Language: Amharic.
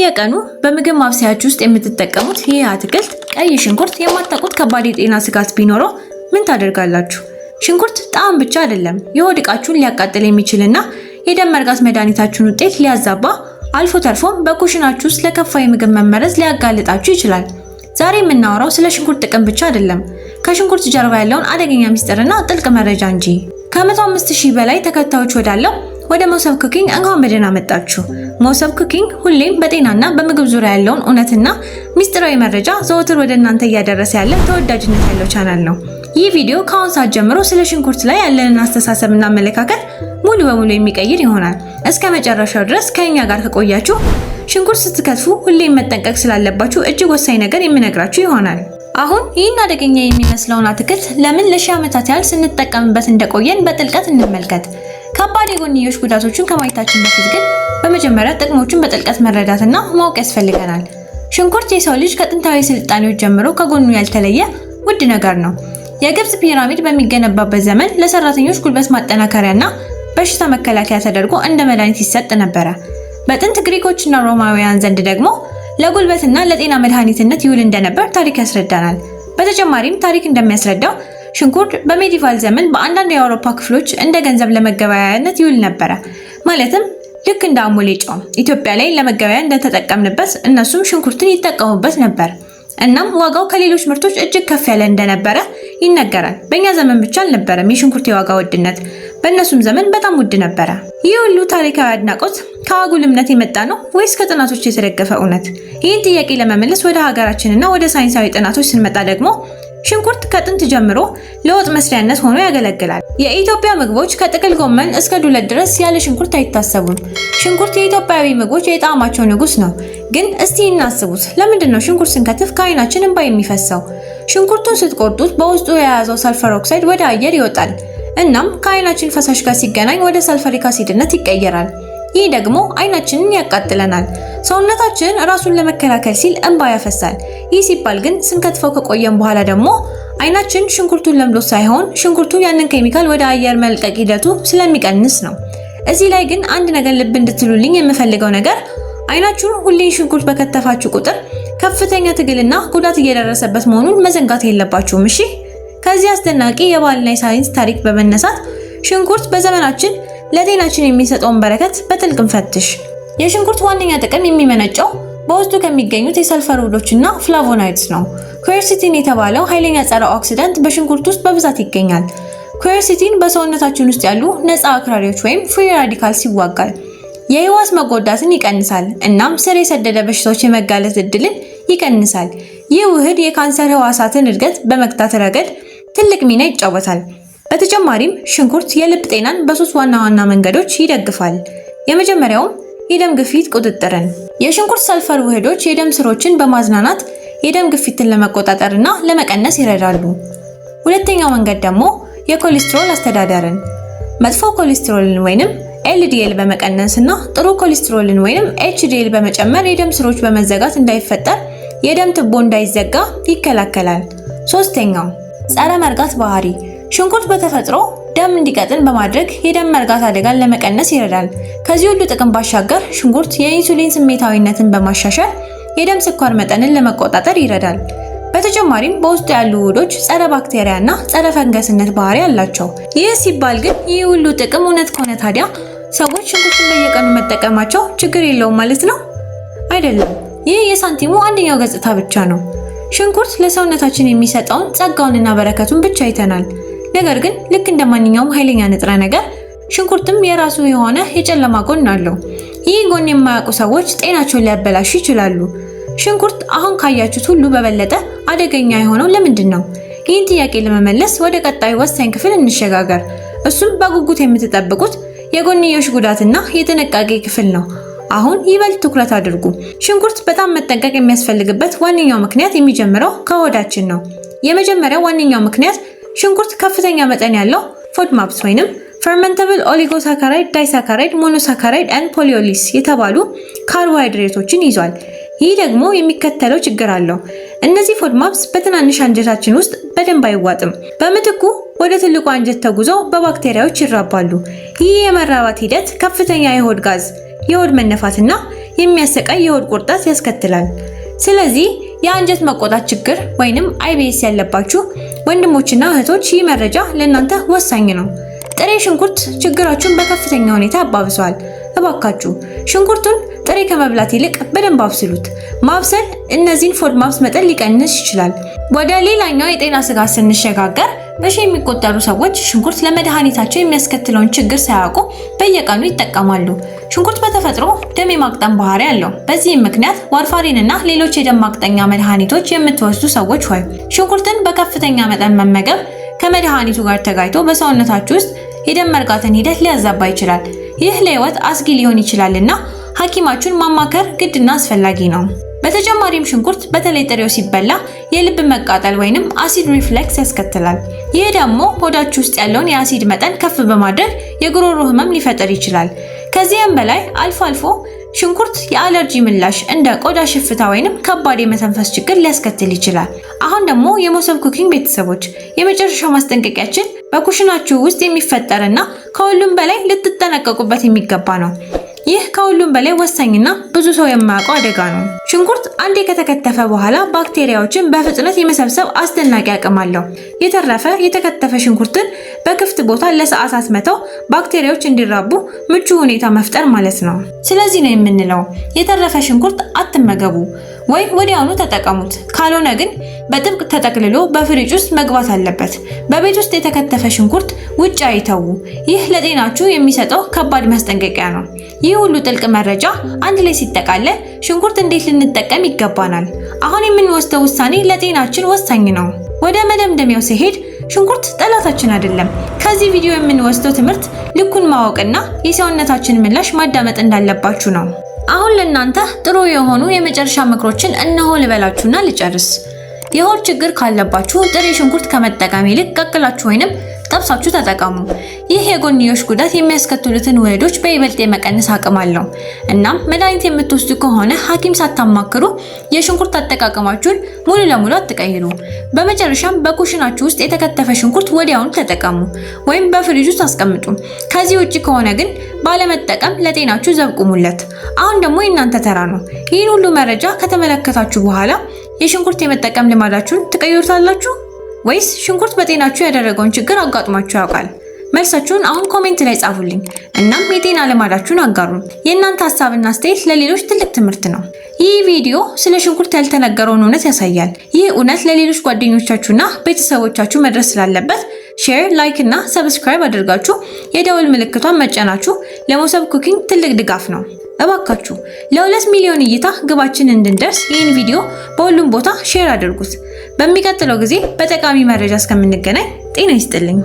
በየቀኑ በምግብ ማብሰያችሁ ውስጥ የምትጠቀሙት ይህ አትክልት ቀይ ሽንኩርት የማታውቁት ከባድ የጤና ስጋት ቢኖረው ምን ታደርጋላችሁ? ሽንኩርት ጣዕም ብቻ አይደለም፣ የሆድ ዕቃችሁን ሊያቃጥል የሚችልና የደም መርጋት መድኃኒታችሁን ውጤት ሊያዛባ፣ አልፎ ተርፎም በኩሽናችሁ ውስጥ ለከፋ የምግብ መመረዝ ሊያጋልጣችሁ ይችላል። ዛሬ የምናወራው ስለ ሽንኩርት ጥቅም ብቻ አይደለም፣ ከሽንኩርት ጀርባ ያለውን አደገኛ ሚስጥርና ጥልቅ መረጃ እንጂ። ከ105,000 በላይ ተከታዮች ወዳለው ወደ መሶብ Cooking እንኳን በደህና መጣችሁ። መሶብ Cooking ሁሌም በጤናና በምግብ ዙሪያ ያለውን እውነትና ሚስጥራዊ መረጃ ዘወትር ወደ እናንተ እያደረሰ ያለ ተወዳጅነት ያለው ቻናል ነው። ይህ ቪዲዮ ከአሁን ሰዓት ጀምሮ ስለ ሽንኩርት ላይ ያለንን አስተሳሰብና አመለካከት ሙሉ በሙሉ የሚቀይር ይሆናል። እስከ መጨረሻው ድረስ ከኛ ጋር ከቆያችሁ ሽንኩርት ስትከትፉ ሁሌም መጠንቀቅ ስላለባችሁ እጅግ ወሳኝ ነገር የምነግራችሁ ይሆናል። አሁን ይህን አደገኛ የሚመስለውን አትክልት ለምን ለሺህ ዓመታት ያህል ስንጠቀምበት እንደቆየን በጥልቀት እንመልከት። ከባድ የጎንዮሽ ጉዳቶችን ከማየታችን በፊት ግን በመጀመሪያ ጥቅሞቹን በጥልቀት መረዳትና ማወቅ ያስፈልገናል። ሽንኩርት የሰው ልጅ ከጥንታዊ ስልጣኔዎች ጀምሮ ከጎኑ ያልተለየ ውድ ነገር ነው። የግብፅ ፒራሚድ በሚገነባበት ዘመን ለሰራተኞች ጉልበት ማጠናከሪያና በሽታ መከላከያ ተደርጎ እንደ መድኃኒት ይሰጥ ነበረ። በጥንት ግሪኮችና ሮማውያን ዘንድ ደግሞ ለጉልበትና ለጤና መድኃኒትነት ይውል እንደነበር ታሪክ ያስረዳናል። በተጨማሪም ታሪክ እንደሚያስረዳው ሽንኩርት በ medieval ዘመን በአንዳንድ የአውሮፓ ክፍሎች እንደ ገንዘብ ለመገበያያነት ይውል ነበረ። ማለትም ልክ እንደ አሞሌ ጨው ኢትዮጵያ ላይ ለመገበያ እንደተጠቀምንበት እነሱም ሽንኩርትን ይጠቀሙበት ነበር። እናም ዋጋው ከሌሎች ምርቶች እጅግ ከፍ ያለ እንደነበረ ይነገራል። በእኛ ዘመን ብቻ አልነበረም የሽንኩርት የዋጋ ውድነት፣ በእነሱም ዘመን በጣም ውድ ነበረ። ይህ ሁሉ ታሪካዊ አድናቆት ከአጉል እምነት የመጣ ነው ወይስ ከጥናቶች የተደገፈ እውነት? ይህን ጥያቄ ለመመለስ ወደ ሀገራችንና ወደ ሳይንሳዊ ጥናቶች ስንመጣ ደግሞ ሽንኩርት ከጥንት ጀምሮ ለወጥ መስሪያነት ሆኖ ያገለግላል። የኢትዮጵያ ምግቦች ከጥቅል ጎመን እስከ ዱለት ድረስ ያለ ሽንኩርት አይታሰቡም። ሽንኩርት የኢትዮጵያዊ ምግቦች የጣዕማቸው ንጉስ ነው። ግን እስቲ እናስቡት፣ ለምንድን ነው ሽንኩርት ስንከትፍ ከዓይናችን እንባ የሚፈሰው? ሽንኩርቱን ስትቆርጡት በውስጡ የያዘው sulfur oxide ወደ አየር ይወጣል። እናም ከዓይናችን ፈሳሽ ጋር ሲገናኝ ወደ sulfuric acid ነት ይቀየራል። ይህ ደግሞ ዓይናችንን ያቃጥለናል። ሰውነታችን ራሱን ለመከላከል ሲል እንባ ያፈሳል። ይህ ሲባል ግን ስንከትፈው ከቆየን በኋላ ደግሞ ዓይናችን ሽንኩርቱን ለምዶ ሳይሆን ሽንኩርቱ ያንን ኬሚካል ወደ አየር መልቀቅ ሂደቱ ስለሚቀንስ ነው። እዚህ ላይ ግን አንድ ነገር ልብ እንድትሉልኝ የምፈልገው ነገር፣ ዓይናችሁን ሁሌ ሽንኩርት በከተፋችሁ ቁጥር ከፍተኛ ትግልና ጉዳት እየደረሰበት መሆኑን መዘንጋት የለባችሁም። እሺ? ከዚህ አስደናቂ የባህልና የሳይንስ ታሪክ በመነሳት ሽንኩርት በዘመናችን ለጤናችን የሚሰጠውን በረከት በጥልቅ እንፈትሽ። የሽንኩርት ዋነኛ ጥቅም የሚመነጨው በውስጡ ከሚገኙት የሰልፈር ውህዶች እና flavonoids ነው። Quercetin የተባለው ኃይለኛ ጸረ oxidant በሽንኩርት ውስጥ በብዛት ይገኛል። Quercetin በሰውነታችን ውስጥ ያሉ ነፃ አክራሪዎች ወይም free radicals ይዋጋል። የህዋስ መጎዳትን ይቀንሳል፣ እናም ስር የሰደደ በሽታዎች የመጋለጥ እድልን ይቀንሳል። ይህ ውህድ የካንሰር ህዋሳትን እድገት በመግታት ረገድ ትልቅ ሚና ይጫወታል። በተጨማሪም ሽንኩርት የልብ ጤናን በሶስት ዋና ዋና መንገዶች ይደግፋል። የመጀመሪያውም የደም ግፊት ቁጥጥርን። የሽንኩርት ሰልፈር ውህዶች የደም ስሮችን በማዝናናት የደም ግፊትን ለመቆጣጠር እና ለመቀነስ ይረዳሉ። ሁለተኛው መንገድ ደግሞ የኮሌስትሮል አስተዳደርን። መጥፎ ኮሌስትሮልን ወይንም LDL በመቀነስ እና ጥሩ ኮሌስትሮልን ወይንም HDL በመጨመር የደም ስሮች በመዘጋት እንዳይፈጠር፣ የደም ትቦ እንዳይዘጋ ይከላከላል። ሶስተኛው ጸረ መርጋት ባህሪ። ሽንኩርት በተፈጥሮ ደም እንዲቀጥን በማድረግ የደም መርጋት አደጋን ለመቀነስ ይረዳል። ከዚህ ሁሉ ጥቅም ባሻገር ሽንኩርት የኢንሱሊን ስሜታዊነትን በማሻሻል የደም ስኳር መጠንን ለመቆጣጠር ይረዳል። በተጨማሪም በውስጡ ያሉ ውህዶች ጸረ ባክቴሪያ እና ጸረ ፈንገስነት ባህሪ አላቸው። ይህ ሲባል ግን ይህ ሁሉ ጥቅም እውነት ከሆነ ታዲያ ሰዎች ሽንኩርትን በየቀኑ መጠቀማቸው ችግር የለውም ማለት ነው? አይደለም። ይህ የሳንቲሙ አንደኛው ገጽታ ብቻ ነው። ሽንኩርት ለሰውነታችን የሚሰጠውን ጸጋውንና በረከቱን ብቻ አይተናል። ነገር ግን ልክ እንደ ማንኛውም ኃይለኛ ንጥረ ነገር ሽንኩርትም የራሱ የሆነ የጨለማ ጎን አለው። ይህ ጎን የማያውቁ ሰዎች ጤናቸውን ሊያበላሹ ይችላሉ። ሽንኩርት አሁን ካያችሁት ሁሉ በበለጠ አደገኛ የሆነው ለምንድን ነው? ይህን ጥያቄ ለመመለስ ወደ ቀጣዩ ወሳኝ ክፍል እንሸጋገር። እሱም በጉጉት የምትጠብቁት የጎንዮሽ ጉዳትና የጥንቃቄ ክፍል ነው። አሁን ይበልጥ ትኩረት አድርጉ። ሽንኩርት በጣም መጠንቀቅ የሚያስፈልግበት ዋነኛው ምክንያት የሚጀምረው ከሆዳችን ነው። የመጀመሪያው ዋነኛው ምክንያት ሽንኩርት ከፍተኛ መጠን ያለው FODMAPs ወይንም fermentable oligosaccharide፣ disaccharide፣ monosaccharide and polyols የተባሉ ካርቦሃይድሬቶችን ይዟል። ይህ ደግሞ የሚከተለው ችግር አለው። እነዚህ FODMAPs በትናንሽ አንጀታችን ውስጥ በደንብ አይዋጥም። በምትኩ ወደ ትልቁ አንጀት ተጉዘው በባክቴሪያዎች ይራባሉ። ይህ የመራባት ሂደት ከፍተኛ የሆድ ጋዝ፣ የሆድ መነፋትና የሚያሰቃይ የሆድ ቁርጠት ያስከትላል። ስለዚህ የአንጀት መቆጣት ችግር ወይንም IBS ያለባችሁ ወንድሞችና እህቶች ይህ መረጃ ለእናንተ ወሳኝ ነው። ጥሬ ሽንኩርት ችግራችሁን በከፍተኛ ሁኔታ ያባብሰዋል። እባካችሁ ሽንኩርቱን ጥሬ ከመብላት ይልቅ በደንብ አብስሉት። ማብሰል እነዚህን FODMAPs መጠን ሊቀንስ ይችላል። ወደ ሌላኛው የጤና ስጋት ስንሸጋገር በሺህ የሚቆጠሩ ሰዎች ሽንኩርት ለመድኃኒታቸው የሚያስከትለውን ችግር ሳያውቁ በየቀኑ ይጠቀማሉ። ሽንኩርት በተፈጥሮ ደም የማቅጠን ባህሪ አለው። በዚህም ምክንያት warfarin እና ሌሎች የደም ማቅጠኛ መድኃኒቶች የምትወስዱ ሰዎች ሆይ ሽንኩርትን በከፍተኛ መጠን መመገብ ከመድኃኒቱ ጋር ተጋጭቶ በሰውነታችሁ ውስጥ የደም መርጋትን ሂደት ሊያዛባ ይችላል። ይህ ለሕይወት አስጊ ሊሆን ይችላልና ሐኪማችሁን ማማከር ግድና አስፈላጊ ነው። በተጨማሪም ሽንኩርት በተለይ ጥሬው ሲበላ የልብ መቃጠል ወይንም acid reflux ያስከትላል። ይህ ደግሞ ሆዳችሁ ውስጥ ያለውን የአሲድ መጠን ከፍ በማድረግ የጉሮሮ ህመም ሊፈጥር ይችላል። ከዚህም በላይ አልፎ አልፎ ሽንኩርት የአለርጂ ምላሽ እንደ ቆዳ ሽፍታ ወይንም ከባድ የመተንፈስ ችግር ሊያስከትል ይችላል። አሁን ደግሞ የመሶብ Cooking ቤተሰቦች የመጨረሻው ማስጠንቀቂያችን በኩሽናችሁ ውስጥ የሚፈጠርና ከሁሉም በላይ ልትጠነቀቁበት የሚገባ ነው። ይህ ከሁሉም በላይ ወሳኝና ብዙ ሰው የማያውቀው አደጋ ነው። ሽንኩርት አንዴ ከተከተፈ በኋላ ባክቴሪያዎችን በፍጥነት የመሰብሰብ አስደናቂ አቅም አለው። የተረፈ የተከተፈ ሽንኩርትን በክፍት ቦታ ለሰዓታት መተው ባክቴሪያዎች እንዲራቡ ምቹ ሁኔታ መፍጠር ማለት ነው። ስለዚህ ነው የምንለው የተረፈ ሽንኩርት አትመገቡ፣ ወይ ወዲያውኑ ተጠቀሙት። ካልሆነ ግን በጥብቅ ተጠቅልሎ በፍሪጅ ውስጥ መግባት አለበት። በቤት ውስጥ የተከተፈ ሽንኩርት ውጭ አይተዉ። ይህ ለጤናችሁ የሚሰጠው ከባድ ማስጠንቀቂያ ነው። ይህ ሁሉ ጥልቅ መረጃ አንድ ላይ ሲጠቃለል ሽንኩርት እንዴት ልንጠቀም ይገባናል። አሁን የምንወስደው ውሳኔ ለጤናችን ወሳኝ ነው። ወደ መደምደሚያው ሲሄድ ሽንኩርት ጠላታችን አይደለም። ከዚህ ቪዲዮ የምንወስደው ትምህርት ልኩን ማወቅና የሰውነታችን ምላሽ ማዳመጥ እንዳለባችሁ ነው። አሁን ለእናንተ ጥሩ የሆኑ የመጨረሻ ምክሮችን እነሆ ልበላችሁና ልጨርስ። የሆድ ችግር ካለባችሁ ጥሬ ሽንኩርት ከመጠቀም ይልቅ ቀቅላችሁ ወይንም ጠብሳችሁ ተጠቀሙ። ይህ የጎንዮሽ ጉዳት የሚያስከትሉትን ውህዶች በይበልጥ የመቀነስ አቅም አለው። እናም መድኃኒት የምትወስዱ ከሆነ ሐኪም ሳታማክሩ የሽንኩርት አጠቃቀማችሁን ሙሉ ለሙሉ አትቀይሩ። በመጨረሻም በኩሽናችሁ ውስጥ የተከተፈ ሽንኩርት ወዲያውኑ ተጠቀሙ ወይም በፍሪጅ ውስጥ አስቀምጡ። ከዚህ ውጭ ከሆነ ግን ባለመጠቀም ለጤናችሁ ዘብ ቁሙለት። አሁን ደግሞ የእናንተ ተራ ነው። ይህን ሁሉ መረጃ ከተመለከታችሁ በኋላ የሽንኩርት የመጠቀም ልማዳችሁን ትቀይሩታላችሁ ወይስ ሽንኩርት በጤናችሁ ያደረገውን ችግር አጋጥሟችሁ ያውቃል? መልሳችሁን አሁን comment ላይ ጻፉልኝ። እናም የጤና ልማዳችሁን አጋሩን። የእናንተ ሀሳብና አስተያየት ለሌሎች ትልቅ ትምህርት ነው። ይህ ቪዲዮ ስለ ሽንኩርት ያልተነገረውን እውነት ያሳያል። ይህ እውነት ለሌሎች ጓደኞቻችሁና ቤተሰቦቻችሁ መድረስ ስላለበት share፣ like እና subscribe አድርጋችሁ የደወል ምልክቷን መጫናችሁ ለመሶብ Cooking ትልቅ ድጋፍ ነው። እባካችሁ ለ2 ሚሊዮን እይታ ግባችን እንድንደርስ ይህን ቪዲዮ በሁሉም ቦታ share አድርጉት። በሚቀጥለው ጊዜ በጠቃሚ መረጃ እስከምንገናኝ ጤና ይስጥልኝ።